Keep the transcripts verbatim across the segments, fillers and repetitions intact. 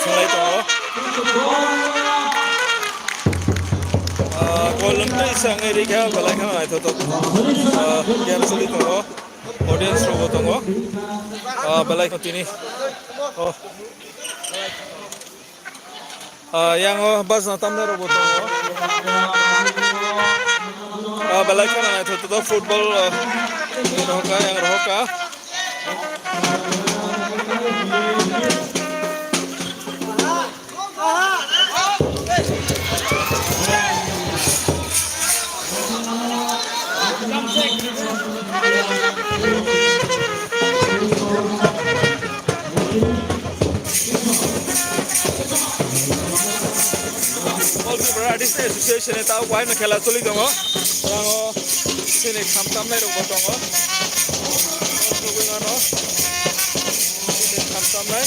Khlai tongo. Ah, gol wngtwi swngwi rikha, belai kheno naithothok, ah, game choli tongo. Audience rokbo tongo. Ah, belai kheno tini. Oh. Ah, yango bajna tamnai rokbo tongo. Ah, belai kheno naithothok football, ah, rohorkha, yang rohorkha. All Tripura Artist Association ni tao waino khela choli tongo. Rango sini khamtamnai rokbo tongo. Tugui mano. Sini khamtamnai.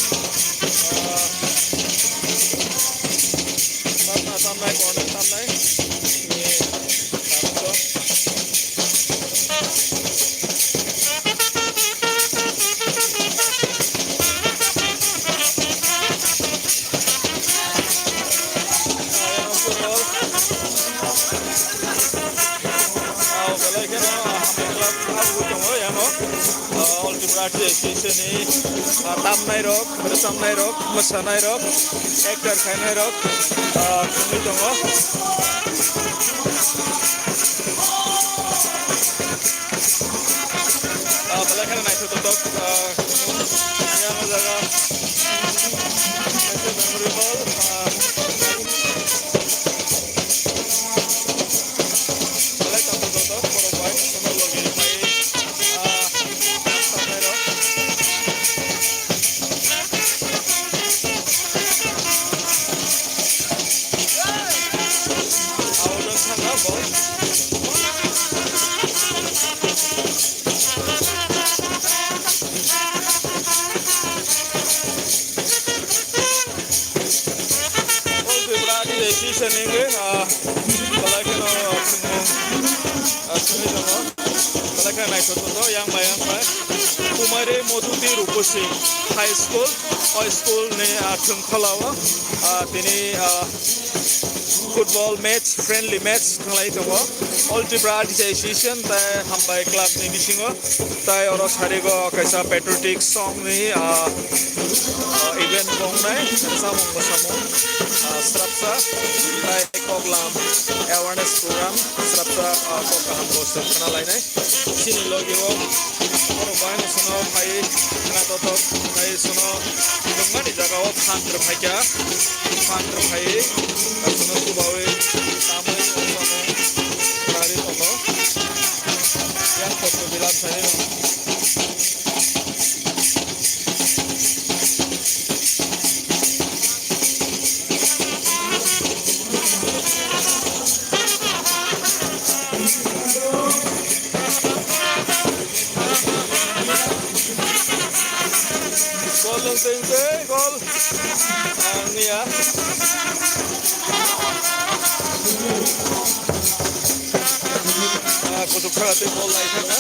Ah, bajna tamnai, corner tamnai. Sini khamto. Belai kheno hambai club tongo yango. Ah, All Tripura Artist Association ni, ah, tamnai rok, rwchapnai rok, mwsanai rok, actor khainai rok, ah, thwngwi tongo. Ah, belai kheno naithothok, ah, yang jaga, naithothok memory hall, ah, belai tongthok tongthok, borok bai, sono logi bai, ah, tongnairok. Abo no saka bo. All Tripura Artist Association ni, ah, belai kheno, ah, thwngmung, ah, thwngwi tongo. Belai kheno naithothok tongo, yang bai yang bai. Kumari Modhuti Ruposi High School, o school ni, ah, thwngkhwla o, ah, tini, ah, football match, friendly match thwnglai tongo. All Tripura Artist Association tei Hambai Club ni bisingo. Tai oro sarigo kaisa patriotic song ni, ah, ah, event tongnai, samung bo samung, ah, srapsa, tai koklam awareness program, srapsa, ah, kok kaham bo se khna lainai. Chini logi o borok bai no sono phai khna totok, tai sono nungmani jaga o phan rw phaikha, phan rw phai, ah, sono chubawi tamwi samung khna ri tongo. Yang photo bilak sai no. Gol nung tei tei gol. Ang niya. Ah, kuchuk saka tei bol lai thangkha.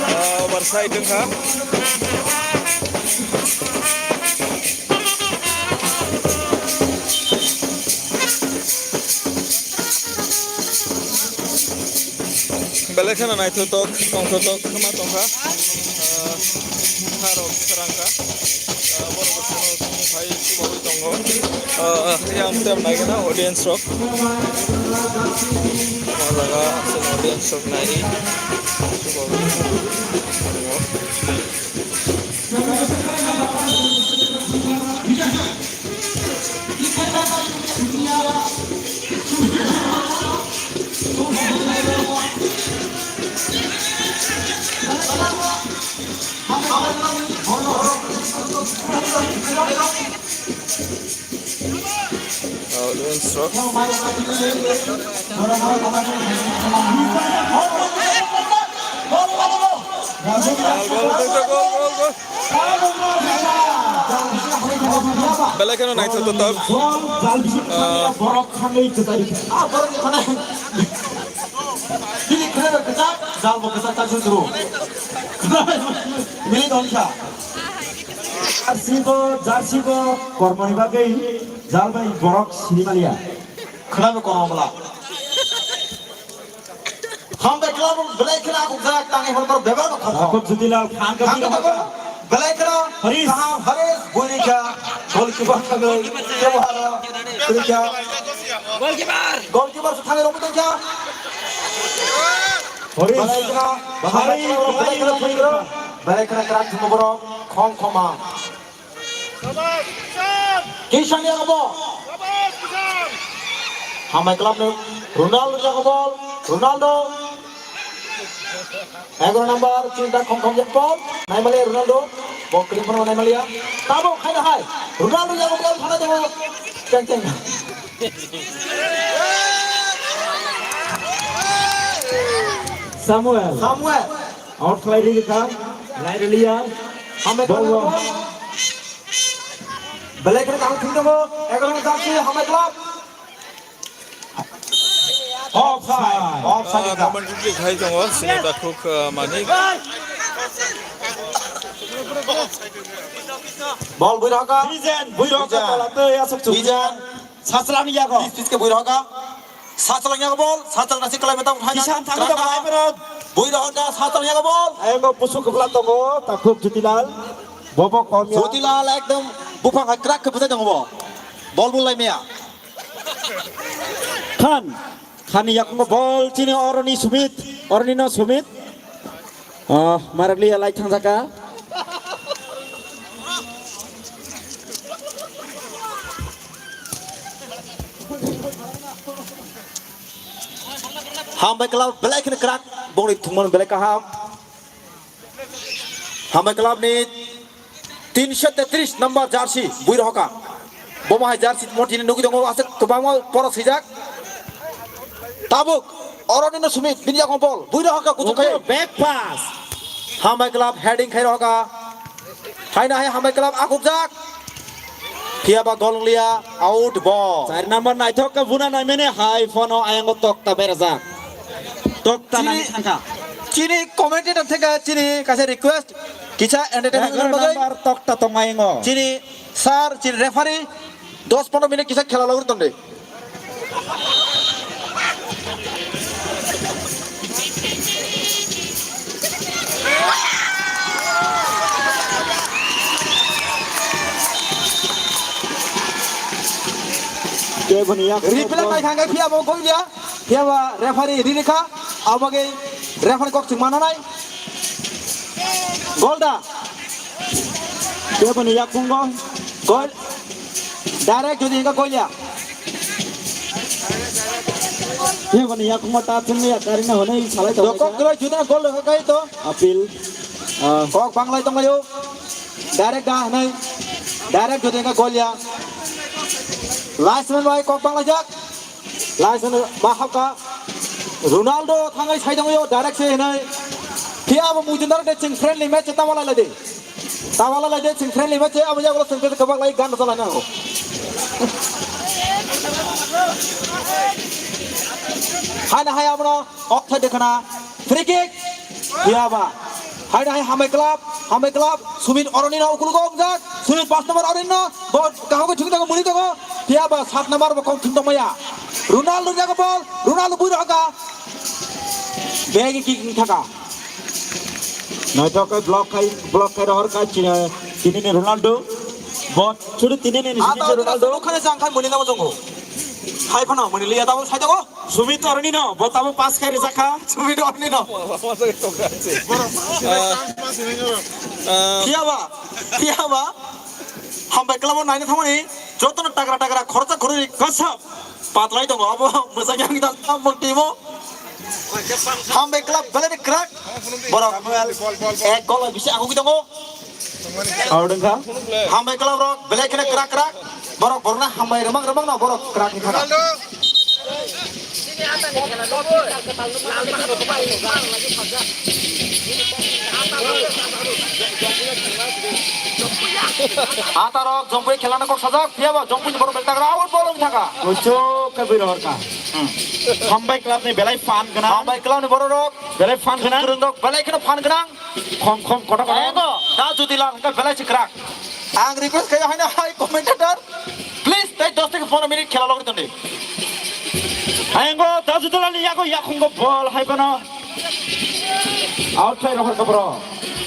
Ah, obar side wngkha. Belai kheno naithotok, tongthotok khama tongkha. Ah, kharok kharangkha. Ah, borok bo sono phai chubawi tongo. Ah, yang tem naigena audience rok. O jaga aswk audience rok nai chubawi tongo. Audience rock. Gol, gol, gol, gol, gol. Belai kheno naithok totok. Ah. Bini khwlaiba kwchak, jalbo kwchak tak sujru. Bini dongkha. Jersey bo, jersey bo kormoni bagwi jal bai borok sini maliya. Khwlaiba kormo bwla. Hambai kwlabo belai kheno akukjak, tangwi hwnwi bebak no khokho. Jakob Jyotilal Khan ka Khan ka bini bini belai kheno Haris. Kaham Haris, buini kha, goalkeeper thangwi, kebo haro, twi kha. Goalkeeper. Goalkeeper se thangwi romwi tongkha. Haris. Belai kheno, Bahari, Bahari, Bahari, Bahari, Bahari. Belai kheno kwrak thwngmung borok, khong khoma. Kishan yago bol. Hambai kwlapni Ronaldo yago bol. Ronaldo. Egaroh number, chinta khom khom jak bol. Naimaliya Ronaldo. Bol kring phano naimaliya. Tabuk khaina hai. Ronaldo yago bol thana jago. Cheng cheng. Samuel. Samuel. Out khlai rikha. Lai riliya. Hambai kwlapni bol. Belai kheno kaham thwng tongo, egaroh ni jersey Hambai Club. Offside, offside. Ah, ekha. Commentary khai tongo, sini takhuk, ah, Manik. Bol bui rohka. Bijan, bui rohka. Bijan. Tola tei aswk chuk. Bijan. Sachwlani yago. Pis, pis khe bui rohka. Sachwlang yago bol, sachwlang nasi kwlai metang thai. Kisan thangwi tongo, hai berok. Bui rohka, sachwlang yago bol. Ayang bo pusu kwpla tongo, takhuk Jyotilal. Bobo kom ya. Jyotilal ekdom buphang hai kwrak khe bwsai tongo bo. Bol bul lai maya. Khan, Khanni yakungo bol chini oroni Sumit, oroni no Sumit. Oh, marakliya lai thangjaka. Hambai kwlap belai kheno kwrak, bongni thwngmani belai kaham. Hambai Club ni tinsho tetris number jersey bui rohka. Bomo hai jersey mo tini nugui tongo aswk kwbangma poro swijak. Tabuk oroni no Sumit bini yakung bol bui rohka kuchuk khai. Back pass. Hambai Club heading khai rohka. Haina hai Hambai Club akukjak. Phiya ba gol wng liya, out ball. Char number naithok khe buna naimani hai phano ayang o tokta berajak. Tokta nani thangkha. Chini commentator thangkha chini kaisa request, kisa entertainment bagwi. Egaroh number tokta tong ayang o. Chini sir, chini referee, dos pondro minute kisa khela logwi tongdi. Keboni yak replay bai thangkhe phiya bo golia, phiya ba referee rini kha, abagwi referee kok chwng mananai. Gol da. Keboni yakungo gol. Direct jodi hingka gol ya. Keboni yakungo ta thung ya karina hone salai to. Dokok kro jodi gol kai to. Apil. Ah. Kok banglai tong yo. Direct da hone. Direct jodi hingka gol ya. Last man bai kok banglai jak. Laisano bahapka Ronaldo thangai sai tongo direct se hinai. Phiya abo mujundar de ching friendly match tawala lade. Tawala lade ching friendly match abo yago ching kwbak lai gan chalai nango. Haina hai abono oktha dekhana free kick. Phiya ba. Haina hai Hambai Club, Hambai Club, Sumit Oroni no ukulugo ongjak, Sumit pas number Oroni no, bo kaham khe thung tongo, muni tongo. Phiya ba sat number bo kok thung tongmaya. Ronaldo jaga bol, Ronaldo bui rohka. Bagi kick thaka. Naithok kai block kai, block kai rohor kai chini, chini ni Ronaldo. Bo churi tini ni Ronaldo. Khane jang khai muni namo jongo. Hai phano muni liya tamo sai tongo. Sumit Oroni no, bo tamo pass khai rijak kha. Sumit Oroni no. Ah, ah. Phiya ba, phiya ba. Hambai Club o naina thangmani jotono tagra tagra khoroksa khoroknwi kwsa patlai tongo. Abo mwchang yang da tamo timo. Hambai Club belai ni kwrak. Borok ek gol bisi ahugwi tongo. Audeng kha. Hambai club rok, belai kheno krak krak. Borok borokno hambai rwmang rwmang no borok krak ni thaka. Atarok, Jongpui khelana kok sajak, phiya bo Jongpui ni borok belai tagra, out ball wng thaka. Ocho khe bui rohor kha. Hmm. Hambai club ni belai fan gwnang. Hambai club ni borok rok. Belai fan gwnang. Kwrwng rok belai kheno fan gwnang. Khom khom kotor kotor. Ego, da Jyoti Lal hwnkhe belai se kwrak. Ang request khayo haino hai commentator, please, tei dos theke pondro minute khela logri tondi. Ayang go da Jyoti Lal ni yago yakhungo ball hai bono. Out khai rohor kha bro.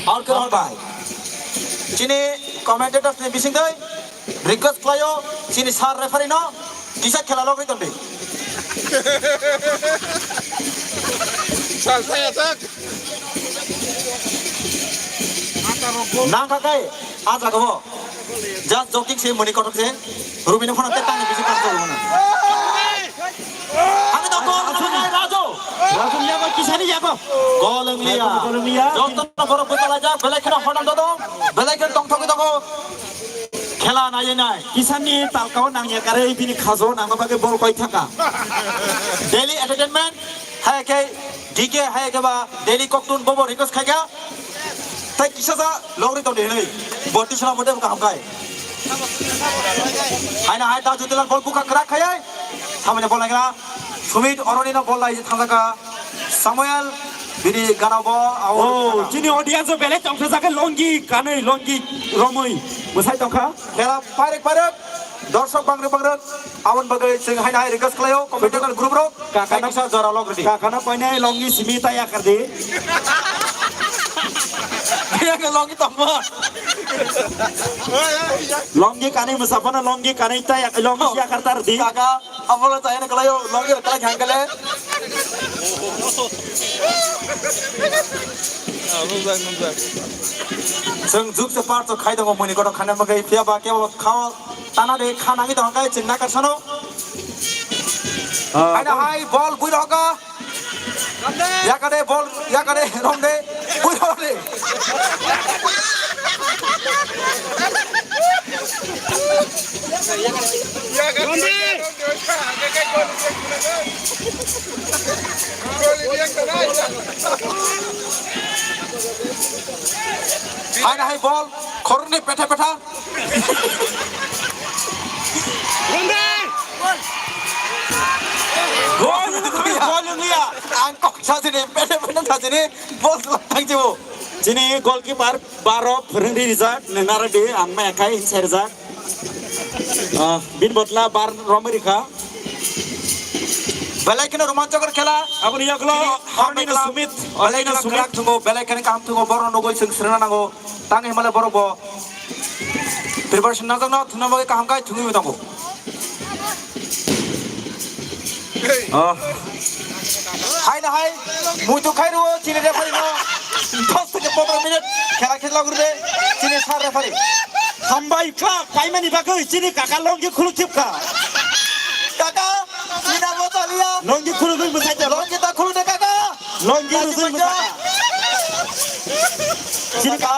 Out khai rohor bai. Chini commentators ni bising dai. Request khlaio, chini sir referee no kisa khela logri tondi. Sal saya sak. Nang kha kai, a jaga bo. Just joking se muni kothok se. Rubino phone te tang bisi kok ko. Ani to gol rajul, rajul. Rajul yago, kisani yago. Gol wng liya. Gol wng liya. Joto no borok bwtala jak, belai kheno hodam dodo. Belai kheno tongthok dogo. Khela nai nai. Kisani talkao nangya kare bini khajo nangma bagwi bol koi thaka. Daily entertainment, hai khe D K, hai khe ba daily koktun bobo request khaikha. Tai kisa ja logri tongdi hinwi. Boti sona bote buka hamkai. Haina hai ta Jyoti Lal bol buka krak khayai. Samanya bol naigra. Sumit Aroni no bol lai thangjaka. Samuel bini gana bo. Oh, chini audience o belai tongsa jaka longi kanwi longi romwi bwsai tongkha. Khela pairek pairek. Dorshok bangrek bangrek. Aboni bagwi chwng haina hai request khlaio commentator group rok. Kakana kaisa jora log ridi. Kakana koinai longi simi ta yakar di. Yang longi tongma. Longi kani musafana longi kani ta yak longi yakar tar di. Kaka, abola ta yana khlaio longi khlai khangkale. Chwng juk se par to khai dongo muni koto khana magai phiya ba kebo khao tana de khana gi dong kai chwng nakar sano. Ah, haina hai bol bui roga. Yakade bol, yakade romde, bui romde. Romde. Haina hai bol, khoroknwi petha petha. Gol wngya. Gol wngya. Ang kok sajini, pede pede sajini, bol thangjibo. Chini goalkeeper baro phwrwngri rijak, nwngnarok di, ang maya khai hinsa rijak. Ah, bini botla bar romwi rikha. Belai kheno romanchokor khela. Aboni yagulo Arlino Sumit, Arlino Sumit thungo, belai kheno kaham thungo, borok nugwi chwng srwngna nango. Tang himale borok bo preparation najak no thwngna bagwi kaham khai thwngwi tongo. Oh. Hai na hai, muitu khai rwo, chini referee no. Dos theke pondro minute khela khela gurbe, chini sir referee. Hambai kha, paimani bagwi chini kaka longi khuluk thip kha. Kaka, chini abo chaliya. Longi khuluk bai bwsai te. Longi ta khuluk de kaka. Longi rujui bwsai. Chini ka,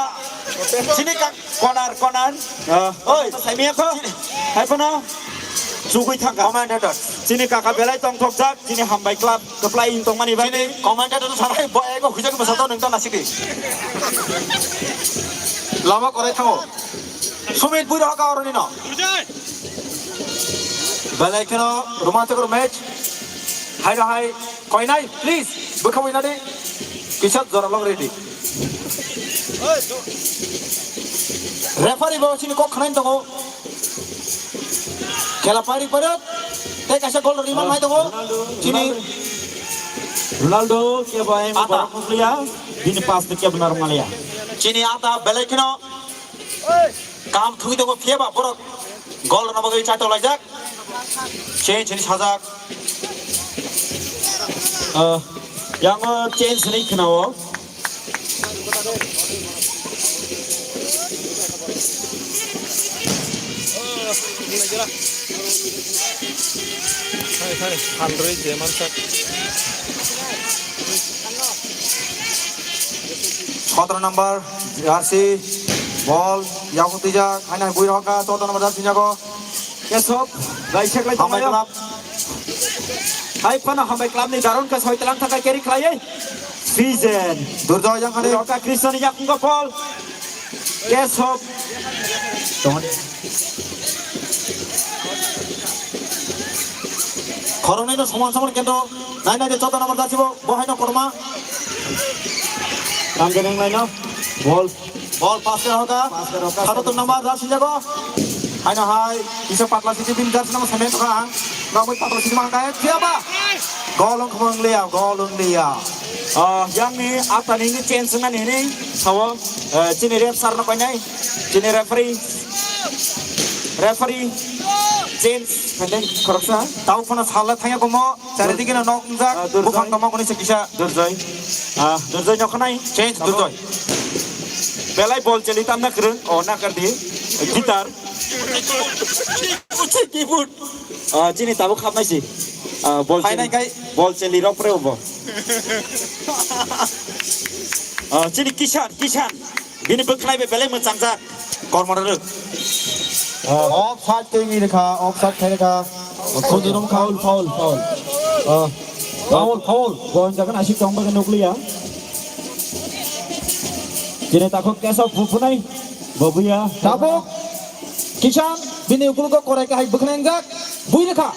chini ka. Konar, konar. Ah. Oi, saimia kho. Hai phano. Chugui thangkha. Commentator. Chini kaka belai tongthokjak, chini hambai club kwplai wng tongmani bagwi. Chini commentator sarai bo ego hujak bwsa to nung to nasiki. Lama korai thango. Sumit bui rohaka oroni no. Belai kheno romanchakor match. Hai no hai. Koinai, please, bwkha buina di. Kisa jora log ready. Referee bo chini kok khnain tongo. Khela pari pari. Tei kaisa gol rima mai tongo. Chini Ronaldo, Ronaldo, kebo ai ata. Borok nukliya. Bini pass to kebo narwk maliya. Chini ata belai kheno. Kam thwi tongo phiya ba borok gol rwna bagwi chaito laijak. Change hwnwi sajak. Ah, yango change hwnwi khwnao. Hai, hai, halrwi je mansak. Sotoro number jersey. Bol, yakung twijak, haino hai bui rohorkha, chotto number jersey sinjago. Kesop, bai seklai Hambai tonglaio. Club. Hai phano Hambai club ni daron khe soi tlang thangkha carry khlaiwi. Fijen. Durjoy jang khani. Rohorkha Krishna ni yakungo bol. Kesop. Khoroknwi no soman soman kendo. Nai nai de chotto number jersey bo, bo haino kotorma. Tamjani wnglaino. Bol. Bol pass khe rohorkha. Pass khe rohorkha. Chotto number jersey sinjago. Haino hai, kisa patla sisi bini jersey number saiman tongkha ang. Romwi patla sisi mangkha, eh, phiya ba. Gol wngkha wnglia, gol wnglia. Ah, yang ni atani ni change wngmani hini sao, eh, chini ref sir no koinai, chini referee, referee change khainai khoroksa. Tau phano sala thangya komo. Charidike no nok wngjak, ah, Durjoy. Buphang tongma kuni se kisa. Durjoy. Ah, Durjoy nokhanai. Change, tamo. Durjoy. Belai bol cheli tamna kwrwng. O, nakardi. Guitar. Keyboard. Ah, chini tabuk khapnai si. Ah, bol cheli. Phainai kai. Bol cheli rok pre obo. Ah, chini Kishan, Kishan. Bini bwkhlai bai belai mwchangjak. Kormo rwrwk. Offside twi wi rwkha, offside khai rwkha. Foul, foul, foul. Ah, foul, foul. Gon jagan asik tong bagwi nukliya. Chini takhuk Kesok buphunai. Bobuya. Tabuk. Kishan, bini ukulugo korai kahai bwkhnai wngjak. Bui rwkha.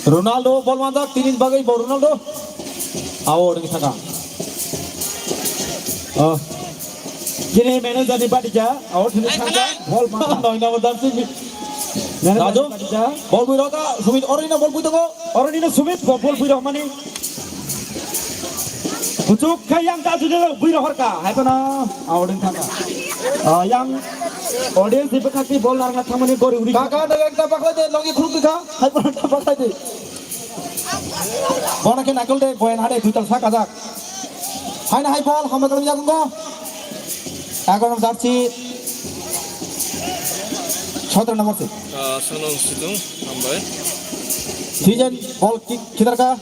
Ronaldo bol manjak, tini bagwi bo Ronaldo. Ao, ring thaka. Ah. Chini manager ni bati ja, ao, tini thaka. Bol manjak. Noi na bodam sini. Manager Raju, ni bati ja. Bol bui rwkha, Sumit oro ni bol bui tongo. Oro ni Sumit, bol, bol bui rwkha mani. Kuchuk khe yang ta jujak bui rohorkha, hai phano audience thangkha. Ah, yang audience ni bwkhak ni bol narwkna thangmani gori uri. Kaka, nang ekta bakhai de, logi khuluk dikha, hai phano ta bakhai de. Bono khe naikol de, boyan hade, duital sak ajak. Haino hai bol, hama kolom yakungo. Egaroh jersey, sotro number se. Ah, Sanong Situng, hambai. Season bol kick khitarkha.